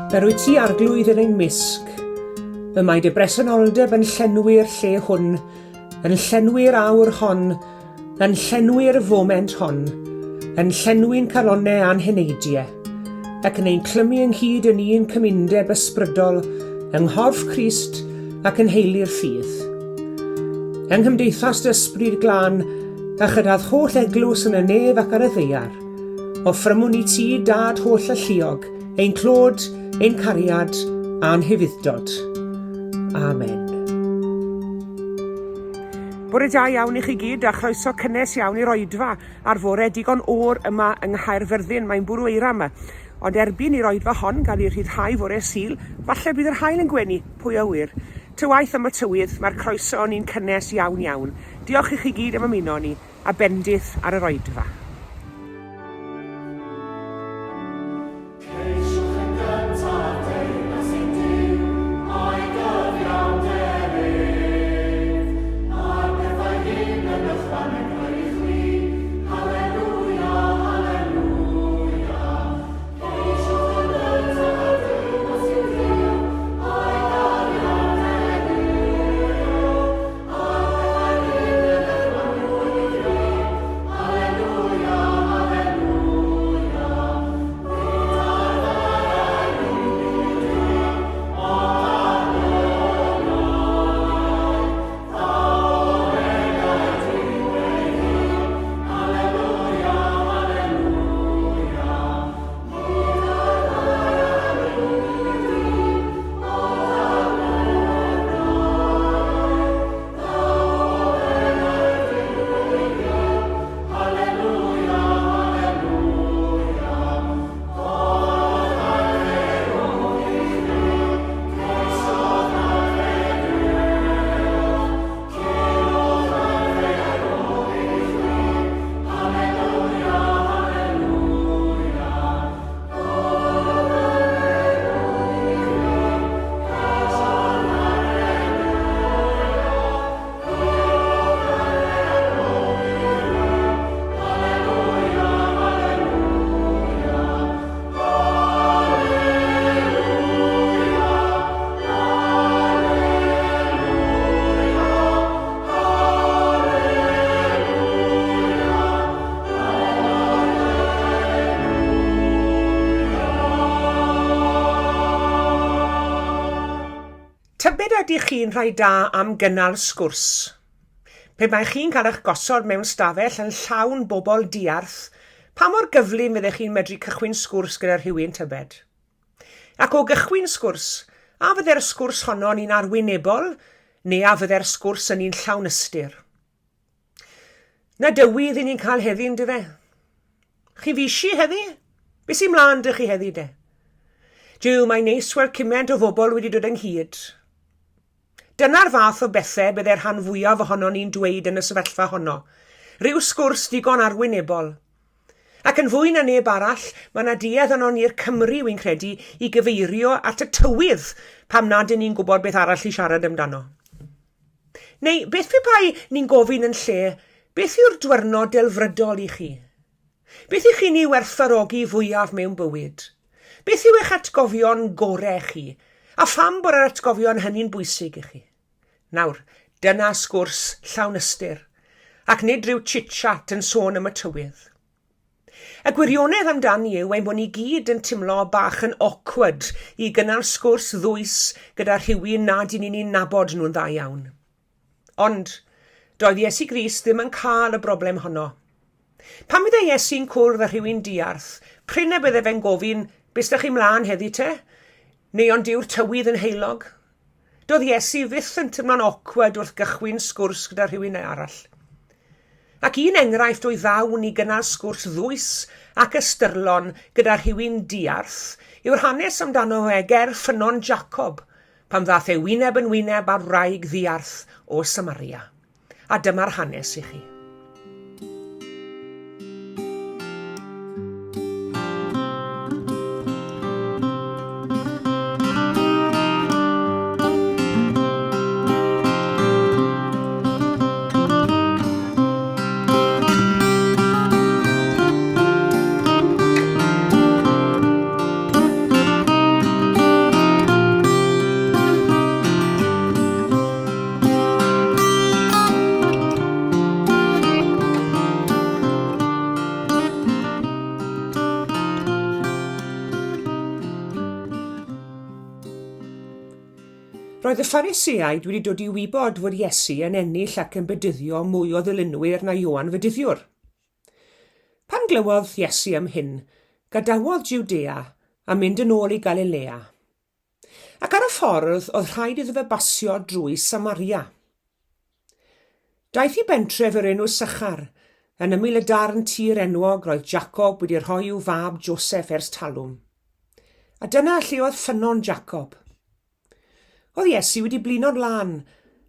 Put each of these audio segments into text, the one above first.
Yr wyt ti, Arglwydd, yn ein mysg. Y mae dy bresenoldeb yn llenwi'r lle hwn, yn llenwi'r awr hon, yn llenwi'r foment hon, yn llenwi'n calonnau a'n heneidiau, ac yn ein clymu ynghyd yn un cymundeb ysbrydol yng nghorff Crist ac yn nheulu'r ffydd. Yng nghymdeithas dy Ysbryd Glân, a chyda'r holl eglwys yn y nef ac ar y ddaear, offrymwn i ti, Dad holl alluog, ein clod, ein cariad, a'n hufudd-dod. Amen. Bore da iawn i chi gyd a chroeso cynnes iawn i'r oedfa ar fore digon oer yma yng Nghaerfyrddin. Mae'n bwrw eira yma. Ond erbyn i'r oedfa hon gael ei rhyddhau fore Sul, falle bydd yr haul yn gwenu, pwy a ŵyr. Ta waeth am y tywydd, mae'r croeso yn un cynnes iawn iawn. Diolch i chi gyd am ymuno â ni, a bendith ar yr oedfa. Ceisiwch yn gyntaf deyrnas ein Duw, a'i gyfiawnder ef, a'r pethau hyn yn ychwanegol i chwi. Halelwia, halelwia. Ceisiwch yn gyntaf deyrnas ein Duw, a'i gyfiawnder ef, a'r pethau hyn yn ychwanegol i chwi. Halelwia, halelwia. Haleluia, haleluia, holl aderog i chwi, ceisiwch adferwch, curwch adferwch i chwi, haleluia, haleluia, holl aderog i chwi, ceisiwch adferwch, Tybed a ydych chi'n rhai da am gynnal sgwrs? Pe baech chi'n cael eich gosod mewn stafell yn llawn bobl diarth, pa mor gyflym fyddech chi'n medru cychwyn sgwrs gyda rhywun tybed? Ac o gychwyn sgwrs, a fydde'r sgwrs honno'n un arwynebol neu a fydde'r sgwrs yn un llawn ystyr? Na dywydd i ni'n cael heddi, yndyfe? Chi'n fishi heddi? Be sy'n mlaen dych chi heddi de? Jiw, mae'n neis weld cymaint o fobl wedi dod ynghyd. Dyna'r fath o bethau bydde'r rhan fwyaf ohonon ni'n dweud yn y sefyllfa honno. Rhyw sgwrs digon arwynebol. Ac yn fwy na neb arall, mae 'na duedd ynon ni'r Cymry, wi'n credu, i gyfeirio at y tywydd pam nad 'yn ni'n gwybod beth arall i siarad amdano. Neu beth pe bai ni'n gofyn yn lle, beth yw'r dwyrnod delfrydol i chi? Beth ych chi'n ei werthfawrogi fwyaf mewn bywyd? Beth yw eich atgofion gorau chi? A pham bod yr atgofion hynny'n bwysig i chi? Nawr, dyna sgwrs llawn ystyr, ac nid rhyw chit-chat yn sôn am y tywydd. Y gwirionedd amdani yw ein bod ni gyd yn timlo bach yn awkward i gynnal sgwrs ddwys gyda rhywun nad y'n ni'n eu nabod nhw'n dda iawn. Ond, doedd Iesu Grist ddim yn cael y broblem honno. Pan fydde Iesu'n cwrdd â rhywun diarth, prin y bydde fe'n gofyn, 'Be s'da chi mlaen heddi te? Neu ond yw'r tywydd yn heulog? Doedd Iesu fyth yn teimlo'n awkward wrth gychwyn sgwrs gyda rhywun arall. Ac un enghraifft o'i ddawn i gynnal sgwrs ddwys ac ystyrlon gyda rhywun diarth yw'r hanes amdano fe ger ffynnon Jacob, pan ddaeth e wyneb yn wyneb â'r wraig ddiarth o Samaria. A dyma'r hanes i chi. Roedd y Phariseaid wedi dod i wybod fod Iesu yn ennill ac yn bedyddio mwy o ddilynwyr na Ioan Fedyddiwr. Pan glywodd Iesu am hyn, gadawodd Jwdea a mynd yn ôl i Galilea. Ac ar y ffordd oedd rhaid iddo fe basio drwy Samaria. Daeth i bentref yr enw Sychar, yn ymyl y darn tir enwog roedd Jacob wedi rhoi i'w fab Joseph ers talwm. A dyna lle oedd ffynnon Jacob. Oedd Iesu wedi blino'n lân,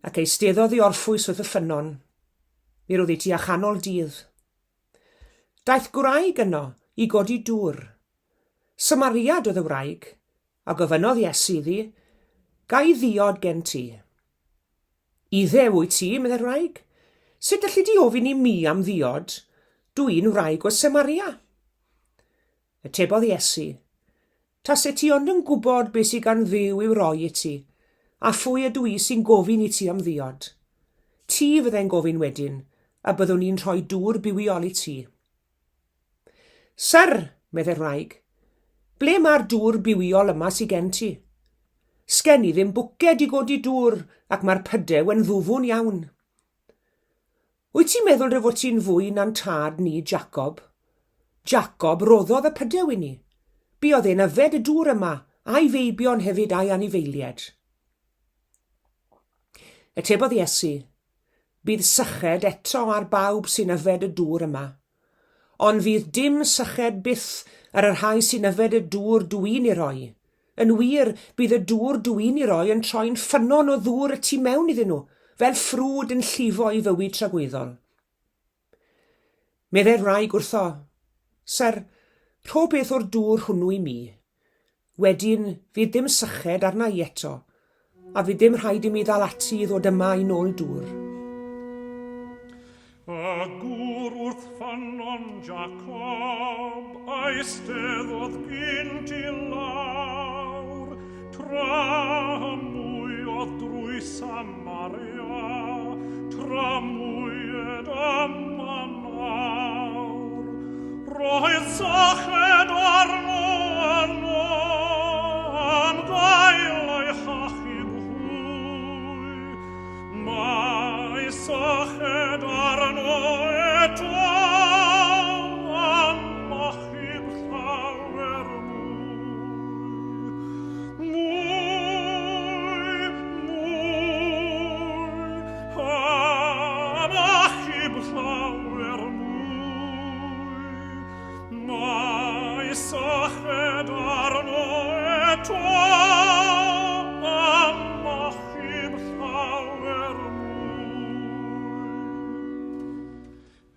ac eisteddodd i orffwys wrth y ffynnon. Mi roedd hi tua chanol dydd. Daeth gwraig yno i godi dŵr. Samariad oedd y wraig, A gofynnodd Iesu iddi, Ga i ddiod gen ti? Iddew wyt ti, meddai'r wraig. Sut alli di ofyn i mi am ddiod? Dw i'n wraig o Samaria. Atebodd Iesu, Tase ti ond yn gwybod beth sydd gan Dduw i'w roi i ti, a phwy ydw i sy'n gofyn i ti am ddiod. Ti fyddai'n gofyn wedyn, a byddwn i'n rhoi dŵr bywiol i ti. Syr, meddai'r wraig, ble mae'r dŵr bywiol yma sy gen ti? Sgen i ddim bwced i godi dŵr ac mae'r pydew yn ddwfwn iawn. Wyt ti'n meddwl dy fod ti'n fwy na'n tad ni, Jacob? Jacob roddodd y pydew i ni. Buodd e'n yfed y dŵr yma, a'i feibion hefyd a'i anifeilied. Atebodd Iesu, Bydd syched eto ar bawb sy'n yfed y dŵr yma. Ond fydd dim syched byth ar y rhai sy'n yfed y dŵr dw i'n ei roi. Yn wir, bydd y dŵr dw i'n ei roi yn troi'n ffynnon o ddŵr y tu mewn iddyn nhw, fel ffrwd yn llifo i fywyd tragwyddol. Meddai'r wraig wrtho, Syr, rho beth o'r dŵr hwnnw i mi. Wedyn, fydd dim syched arna i eto, a fydd dim rhaid i mi ddal ati i ddod yma i nôl dŵr. Y gŵr wrth ffynnon Jacob a eisteddodd gynt i lawr, tra mwy oedd drwy Samaria, tra mwyed yma nawr. Roedd syched arno yno am gael ei hachub hwy. Mae syched arno eto am achub llawer mwy. Mwy, mwy, am achub llawer mwy. Mae syched arno eto am achub llawer mwy.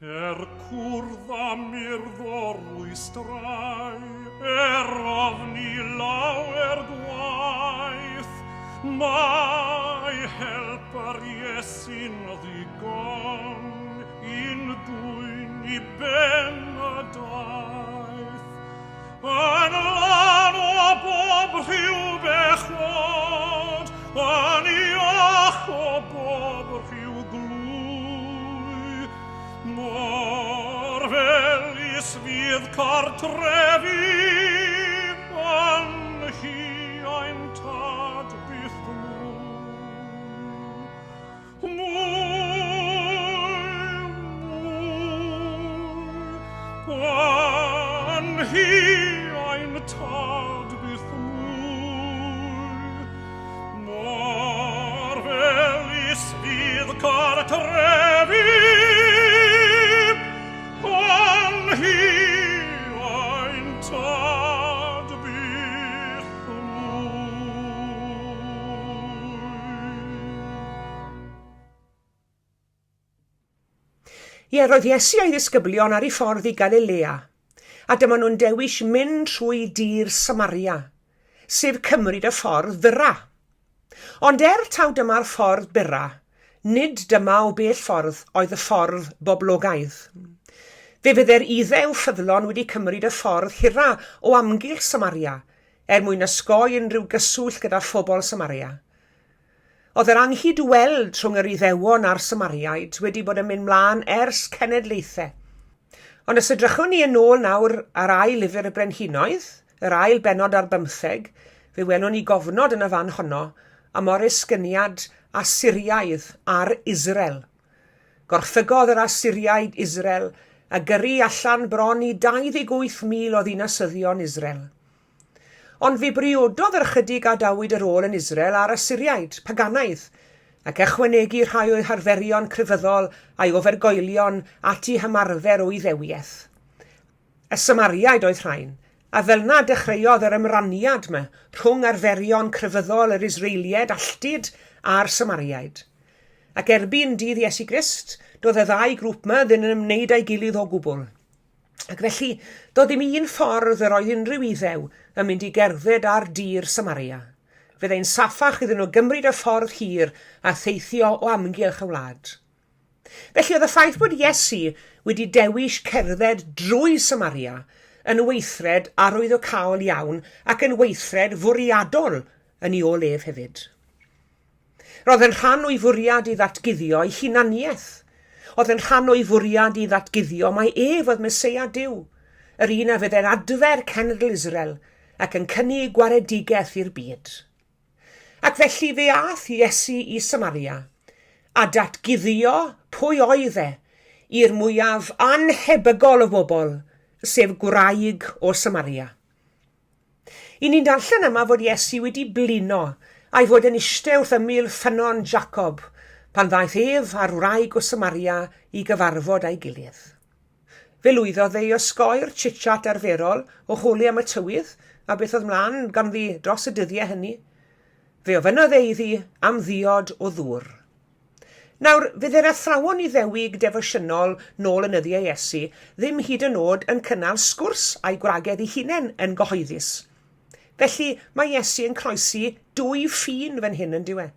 Er cwrdd â myrdd o rwystrau, er ofni lawer gwaith, mae help yr Iesu'n ddigon i'n dwyn i ben y daith. Yn lân o bob rhyw bechod, yn iach o bob rhyw glwy. Mor felys fydd cartrefi yn hiain tad byth mwy. Mwy, mwy, yn hiain tad byth mwy. Mor felys fydd cartrefi yn hiain tad byth mwy. Ie, roedd Iesu a'i ddisgyblion ar ei ffordd i Galilea, a dyma nhw'n dewis mynd trwy dir Samaria, sef cymryd y ffordd fyrra. Ond er taw dyma'r ffordd byrra, nid dyma o bell ffordd oedd y ffordd boblogaidd. Fe fydde'r Iddew ffyddlon wedi cymryd y ffordd hira o amgylch Samaria, er mwyn osgoi unrhyw gyswllt gyda phobl Samaria. Oedd yr anghyd-weld rhwng yr Iddewon a'r Samariaid wedi bod yn mynd mlaen ers cenedlaethau. Ond os edrychwn ni yn ôl nawr ar ail lyfr y Brenhinoedd, yr ail bennod ar bymtheg, fe welwn ni gofnod yn y fan honno am oresgyniad Asyriaidd ar Israel. Gorchfygodd yr Asyriaid Israel a gyrru allan bron i 28,000 o ddinasyddion Israel. Ond fe briododd yr ychydig a adawyd ar ôl yn Israel â'r Asyriaid, paganaidd, ac ychwanegu rhai o'u harferion crefyddol a'i ofergoelion at eu hymarfer o Iddewiaeth. Y Samariaid oedd rhain, a fel'na dechreuodd yr ymraniad 'ma rhwng arferion crefyddol yr Israeliaid alltud a'r Samariaid. Ac erbyn dydd Iesu Grist, doedd y ddau grŵp 'ma ddim yn ymwneud â'i gilydd o gwbl. Ac felly, doedd dim un ffordd yr oedd unrhyw Iddew yn mynd i gerdded ar dir Samaria. Fyddai'n saffach iddyn nhw gymryd y ffordd hir a theithio o amgylch y wlad. Felly oedd y ffaith bod Iesu wedi dewis cerdded drwy Samaria yn weithred arwyddocaol iawn ac yn weithred fwriadol yn ei ôl ef hefyd. Roedd yn rhan o'i fwriad i ddatguddio ei hunaniaeth. Oedd yn rhan o'i fwriad i ddatguddio mai ef oedd Meseia Duw, yr un a fydde'n adfer cenedl Israel ac yn cynnig gwaredigaeth i'r byd. Ac felly fe aeth Iesu i Samaria a datguddio pwy oedd e i'r mwyaf annhebygol o bobl, sef gwraig o Samaria. I ni'n darllen yma fod Iesu wedi blino a'i fod yn iste wrth ymyl ffynnon Jacob pan ddaeth ef a'r wraig o Samaria i gyfarfod â'i gilydd. Fe lwyddodd e i osgoi'r chit-chat arferol o holi am y tywydd a beth oedd mlaen ganddi dros y dyddiau hynny. Fe ofynnodd e iddi am ddiod o ddŵr. Nawr, fydde'r athrawon Iddewig defosiynol nôl yn nyddiau Iesu ddim hyd yn oed yn cynnal sgwrs â'u gwragedd eu hunain yn gyhoeddus. Felly, mae Iesu yn croesi dwy ffin fan hyn, yn dyw e?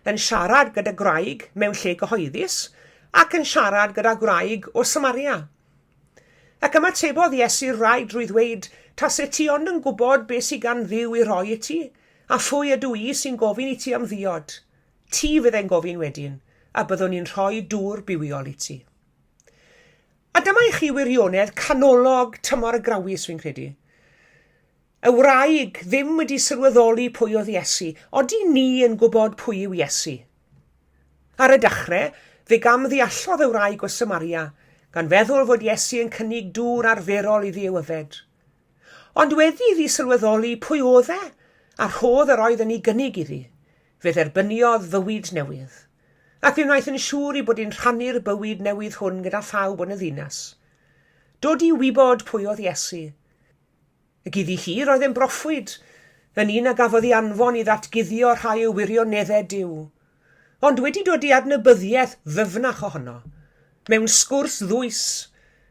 Yn siarad gyda gwraig mewn lle gyhoeddus, ac yn siarad gyda gwraig o Samaria. Ac ymatebodd Iesu'r wraig drwy ddweud, Tase ti ond yn gwybod beth sydd gan Dduw i roi i ti, a phwy ydw i sy'n gofyn i ti am ddiod. Ti fydde'n gofyn wedyn, a byddwn ni'n rhoi dŵr bywiol i ti. A dyma i chi wirionedd canolog tymor y grawys, fi'n credu. Y wraig ddim wedi sylweddoli pwy oedd Iesu. Odi ni yn gwybod pwy yw Iesu? Ar y dechrau, fe gamddeallodd y wraig o Samaria, gan feddwl fod Iesu yn cynnig dŵr arferol iddi i'w yfed. Ond wedi iddi sylweddoli pwy oedd e, a'r rhodd yr oedd yn ei gynnig iddi, fe dderbyniodd fywyd newydd. Ac fe wnaeth yn siŵr ei bod hi'n rhannu'r bywyd newydd hwn gyda phawb yn y ddinas. Dod i wybod pwy oedd Iesu. Ac iddi hi, roedd e'n broffwyd, yn un a gafodd ei anfon i ddatguddio rhai o wirioneddau Duw. Ond wedi dod i adnabyddiaeth ddyfnach ohono, mewn sgwrs ddwys,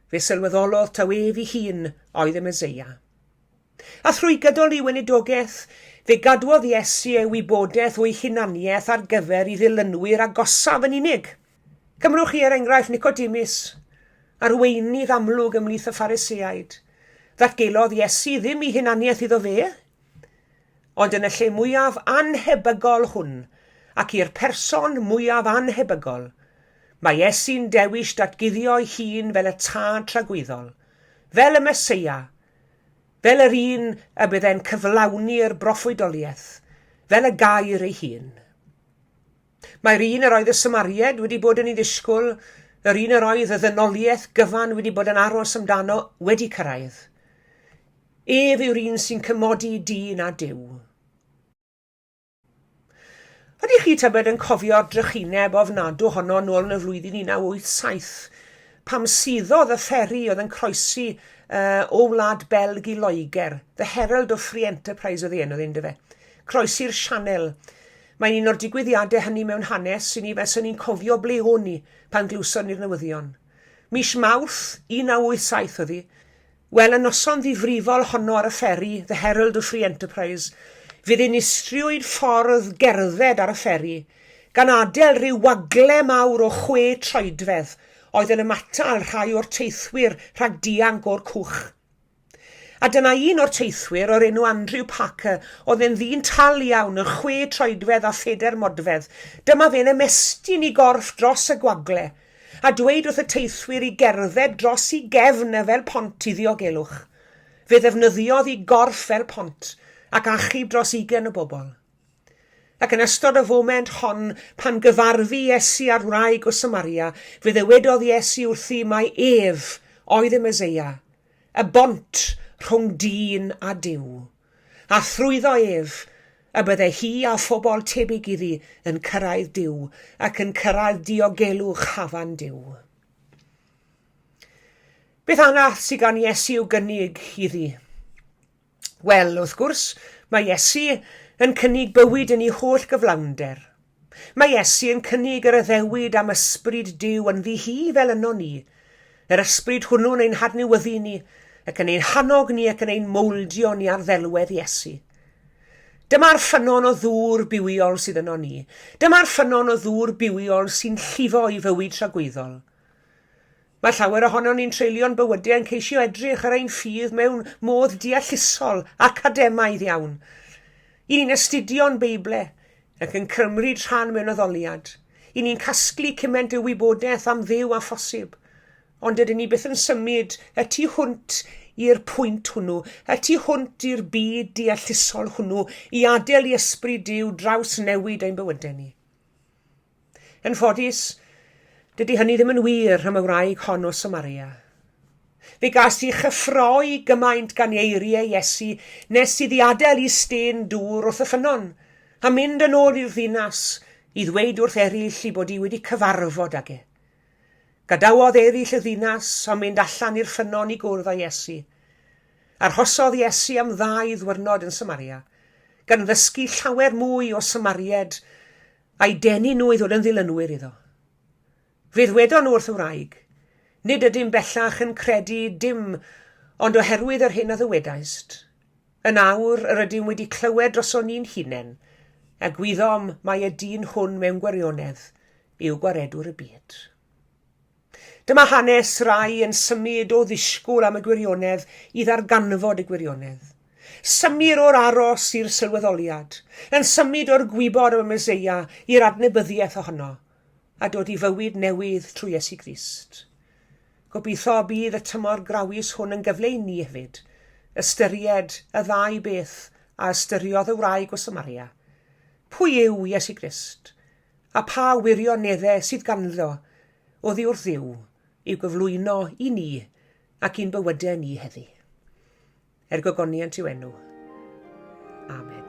fe sylweddolodd taw ef ei hun oedd y Meseia. A thrwy gydol ei weinidogaeth, fe gadwodd Iesu ei wybodaeth o'i hunaniaeth ar gyfer ei ddilynwyr agosaf yn unig. Cymrwch chi er enghraifft Nicodemus, arweinydd amlwg ymhlith y Phariseaid. Ddatgelodd Iesu ddim ei hunaniaeth iddo fe, Ond yn y lle mwyaf annhebygol hwn, ac i'r person mwyaf annhebygol, mae Iesu'n dewis datguddio'i hun fel y Tad tragwyddol, fel y Meseia, fel yr un y bydd e'n cyflawni'r broffwydoliaeth, fel y Gair ei hun. Mae'r un yr oedd y Samariaid wedi bod yn ei ddisgwyl, yr un yr oedd y ddynoliaeth gyfan wedi bod yn aros amdano, wedi cyrraedd. Ef yw'r un sy'n cymodi dyn â Duw. Ydych chi tybed yn cofio'r drychineb ofnadw honno nôl yn y flwyddyn 1987, pam suddodd y fferi oedd yn croesi uh, o wlad Belg i Loegr, The Herald of Free Enterprise oedd ei enw yndyfe, croesi'r sianel. Mae'n un o'r digwyddiadau hynny mewn hanes i ni fel sy'n ni'n cofio ble o'n ni pan glywson ni'r newyddion. Mis Mawrth 1987 oedd hi, Wel, y noson ddifrifol honno ar y fferi, The Herald of Free Enterprise, fe ddinistriwyd ffordd gerdded ar y fferi, gan adael rhyw wagle mawr o chwe troedfedd oedd yn ymatal rhai o'r teithwyr rhag dianc o'r cwch. A dyna un o'r teithwyr, o'r enw Andrew Parker, oedd e'n ddyn tal iawn, yn chwe troedfedd a phedair modfedd. Dyma fe'n ymestyn i gorff dros y gwagle, a dweud wrth y teithwyr i gerdded dros i gefn e fel pont i ddiogelwch. Fe ddefnyddiodd i gorff fel pont, ac achub dros ugain o bobl. Ac yn ystod y foment hon, pan gyfarfu Iesu â'r wraig o Samaria, fe ddywedodd Iesu wrthi mai ef oedd y Meseia, y bont rhwng dyn a Duw, a thrwyddo ef y bydde hi a phobl tebyg iddi yn cyrraedd Duw ac yn cyrraedd diogelwch hafan Duw. Beth arall sydd gan Iesu i'w gynnig iddi? Wel, wrth gwrs, mae Iesu yn cynnig bywyd yn ei holl gyflawnder. Mae Iesu yn cynnig yr addewid am ysbryd Duw ynddi hi fel yno ni. Yr ysbryd hwnnw'n ein hadnewyddu ni, ac yn ein hannog ni ac yn ein mowldio ni ar ddelwedd Iesu. Dyma'r ffynnon o ddŵr bywiol sydd yno ni. Dyma'r ffynnon o ddŵr bywiol sy'n llifo i fywyd tragwyddol. Mae llawer ohonon ni'n treulio'n bywydau yn ceisio edrych ar ein ffydd mewn modd deallusol, academaidd iawn. I ni'n astudio'n Beible ac yn cymryd rhan mewn addoliad. I ni'n casglu cymaint o wybodaeth am Dduw â phosib. Ond dydyn ni byth yn symud y tu hwnt i'r pwynt hwnnw, y tu hwnt i'r byd deallusol hwnnw, i adael i Ysbryd Duw drawsnewid ein bywydau ni. Yn ffodus, dydy hynny ddim yn wir am y wraig hon o Samaria. Fe gas i chyffroi gymaint gan eiriau Iesu nes iddi adael i stên dŵr wrth y ffynnon, a mynd yn ôl i'r ddinas i ddweud wrth eraill i bod hi wedi cyfarfod ag e. Gadawodd eraill y ddinas a mynd allan i'r ffynnon i gwrdd â Iesu. Arhosodd Iesu am ddau ddwyrnod yn Samaria, gan ddysgu llawer mwy o Samaried A'u denu nhw i ddod yn ddilynwyr iddo. Fe ddwedon nhw wrth y wraig, Nid ydym bellach yn credu dim ond oherwydd yr hyn a ddywedaist. Yn awr yr ydym wedi clywed droson ni'n hunain, a gwyddom mai y dyn hwn mewn gwirionedd yw Gwaredwr y byd. Dyma hanes rai yn symud o ddisgwyl am y gwirionedd i ddarganfod y gwirionedd. Symud o'r aros i'r sylweddoliad, yn symud o'r gwybod am y Meseia i'r adnabyddiaeth ohono, a dod i fywyd newydd trwy Iesu Grist. Gobeithio bydd y tymor grawys hwn yn gyfle i ni hefyd ystyried y ddau beth a ystyriodd y wraig o Samaria. Pwy yw Iesu Grist? A pha wirioneddau sydd ganddo oddi wrth Dduw i'w gyflwyno i ni ac i'n bywydau ni heddi. Er gogoniant i'w enw. Amen.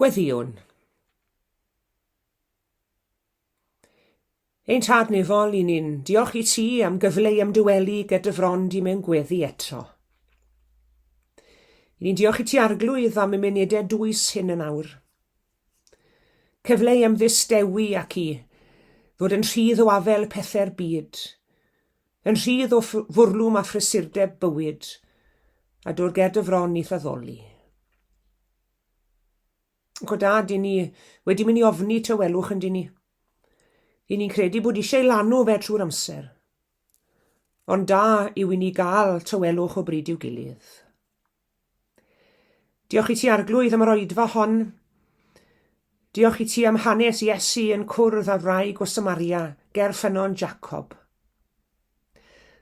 Gweddïwn. Ein Tad Nefol, i ni'n diolch i ti am gyfle i ymdywelu ger dy fron di mewn gweddi eto. I ni'n diolch i ti Arglwydd am y munudau dwys hyn yn awr. Cyfle i ymddistewi ac i fod yn rhydd o afel pethau'r byd, yn rhydd o fwrlwm a phrysurdeb bywyd, a dod ger dy fron i'th addoli. Ac o dad, i ni wedi mynd i ofni tawelwch yn dyn ni. I ni'n credu bod eisiau lanw fe trwy'r amser. Ond da yw i ni gael tawelwch o bryd i'w gilydd. Diolch i ti Arglwydd am yr oedfa hon. Diolch i ti am hanes Iesu yn cwrdd â'r wraig o Samaria ger ffynnon Jacob.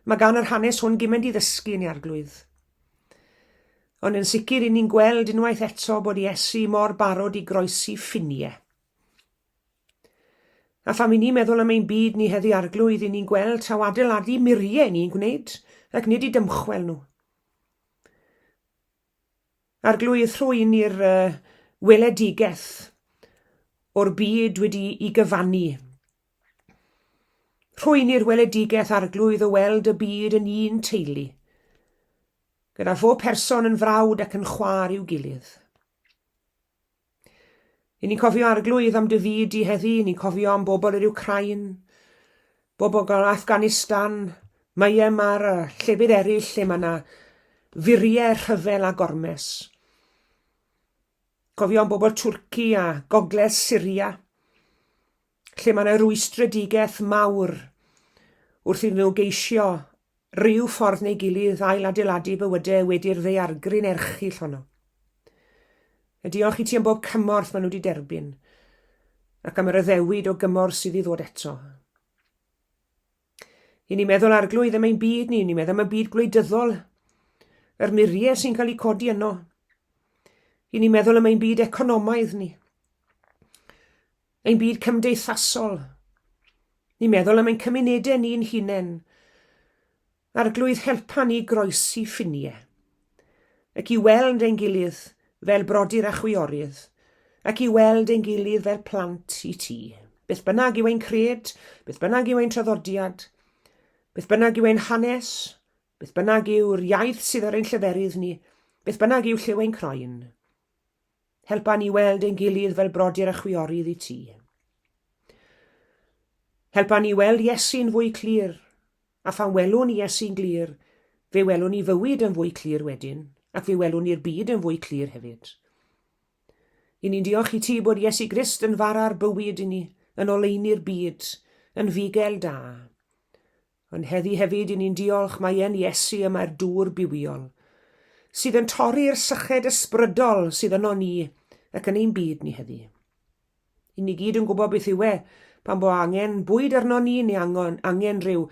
Mae gan yr hanes hwn gymaint i ddysgu ni Arglwydd. Ond yn sicr i ni'n gweld unwaith eto bod Iesu mor barod i groesi ffiniau. A pham i ni meddwl am ein byd ni heddi Arglwydd, i ni'n gweld taw adeiladu muriau ni'n gwneud, ac nid i dymchwel nhw. Arglwydd, rhoi ni'r uh, weledigaeth o'r byd wedi i gyfannu. Rhoi ni'r weledigaeth Arglwydd o weld y byd yn un teulu, gyda phob person yn frawd ac yn chwaer i'w gilydd. I ni'n cofio Arglwydd am dy fyd di heddi, ni'n cofio am bobl yr Ukraine, bobl o Afghanistan, Myanmar a llefydd eraill lle mae yna furiau rhyfel a gormes. Cofio am bobl Twrci a Gogledd Syria, lle mae yna rwystredigaeth mawr wrth iddyn nhw geisio ryw ffordd neu gilydd ail-adeiladu bywydau wedi'r ddaeargryn erchyll honno. A diolch i ti am bob cymorth maen nhw wedi derbyn, ac am yr addewid o gymorth sydd i ddod eto. I ni'n meddwl Arglwydd am ein byd ni, ni'n meddwl am y byd gwleidyddol, yr muriau sy'n cael eu codi yno. I ni'n meddwl am ein byd economaidd ni, ein byd cymdeithasol. Ni'n meddwl am ein cymunedau ni'n hunain. Arglwydd, helpa ni groesi ffiniau, ac i weld ein gilydd fel brodyr a chwiorydd, ac i weld ein gilydd fel plant i ti. Beth bynnag yw ein cred, beth bynnag yw ein traddodiad, beth bynnag yw ein hanes, beth bynnag yw'r iaith sydd ar ein lleferydd ni, beth bynnag yw lliw ein croen. Helpa ni weld ein gilydd fel brodyr a chwiorydd i ti. Helpa ni weld Iesu'n fwy clir, a phan welwn Iesu'n glir, fe welwn ni fywyd yn fwy clir wedyn, ac fe welwn ni'r byd yn fwy clir hefyd. I ni'n diolch i ti bod Iesu Grist yn fara'r bywyd i ni, yn oleuni'r byd, yn fugel da. Ond heddi hefyd i ni'n diolch mai yn Iesu y mae'r dŵr bywiol, sydd yn torri'r syched ysbrydol sydd yno ni ac yn ein byd ni heddi. I ni gyd yn gwybod beth yw e pan bo angen bwyd arno ni neu angen, angen rhyw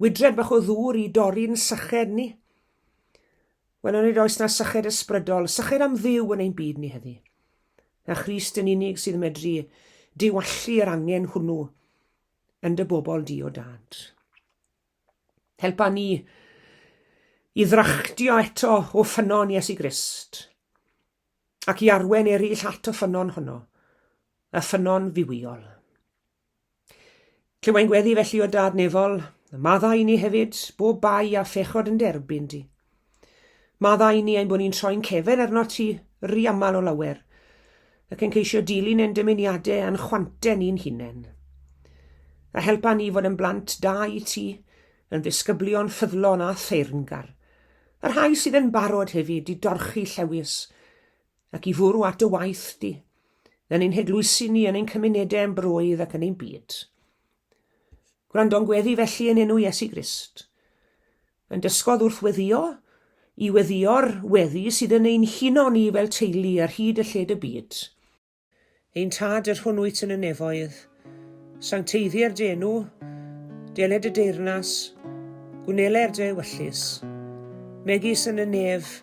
wydred bach o ddŵr i dorri'n syched ni. Wel, onid oes na syched ysbrydol, syched am Dduw yn ein byd ni heddi. A Christ yn unig sydd yn medru diwallu yr angen hwnnw yn dy bobl di o dad. Helpa ni i ddrachtio eto o ffynnon Iesu Grist ac i arwen eraill at y ffynnon honno, y ffynnon fywiol. Clywai'n gweddi felly o dad nefol, maddau i ni hefyd, bob bai a phechod yn derbyn di. Maddau i ni ein bod ni'n troi'n cefen arno ti ry aml o lawer, ac yn ceisio dilyn ein dymuniadau a'n chwantau ni'n hunain. A helpa ni fod yn blant da i ti, yn ddisgyblion ffyddlon a theyrngar, y rhai sydd yn barod hefyd i dorchi llewys ac i fwrw at dy waith di, yn ein heglwysi ni, yn ein cymunedau yn broedd ac yn ein byd. Gwrando'n gweddi felly yn enw Iesu Grist. Yn dysgodd wrth weddïo, i weddïo'r weddi sydd yn ein huno ni fel teulu ar hyd y lled y byd. Ein Tad yr hwn wyt yn y nefoedd, sancteiddier dy enw, deled dy deyrnas, gwneler dy ewyllys, megis yn y nef,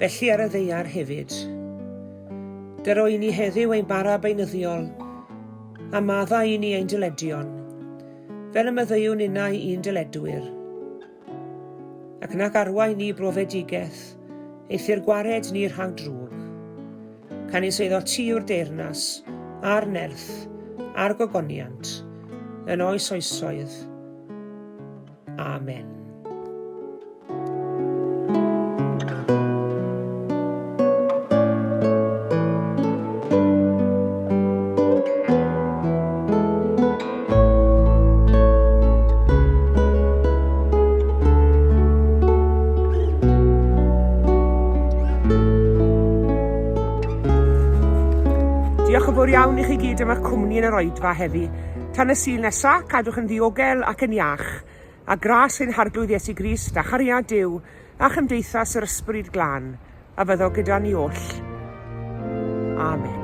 felly ar y ddaear hefyd. Dyro i ni heddiw ein bara beunyddiol, a maddau i ni ein dyledion, Fel y maddeuwn innau i'n dyledwyr. Ac nac arwain ni brofedigaeth, eithr gwared ni rhag drwg. Canys eiddo ti yw'r deyrnas, a'r nerth, a'r gogoniant, yn oes oesoedd. Amen. Diolch yn fawr iawn i chi gyd am eich cwmni yn yr oedfa heddi. Tan y Sul nesa, cadwch yn ddiogel ac yn iach. A gras ein Harglwydd Iesu Grist a chariad Duw a chymdeithas yr Ysbryd Glân a fyddo gyda ni oll. Amen.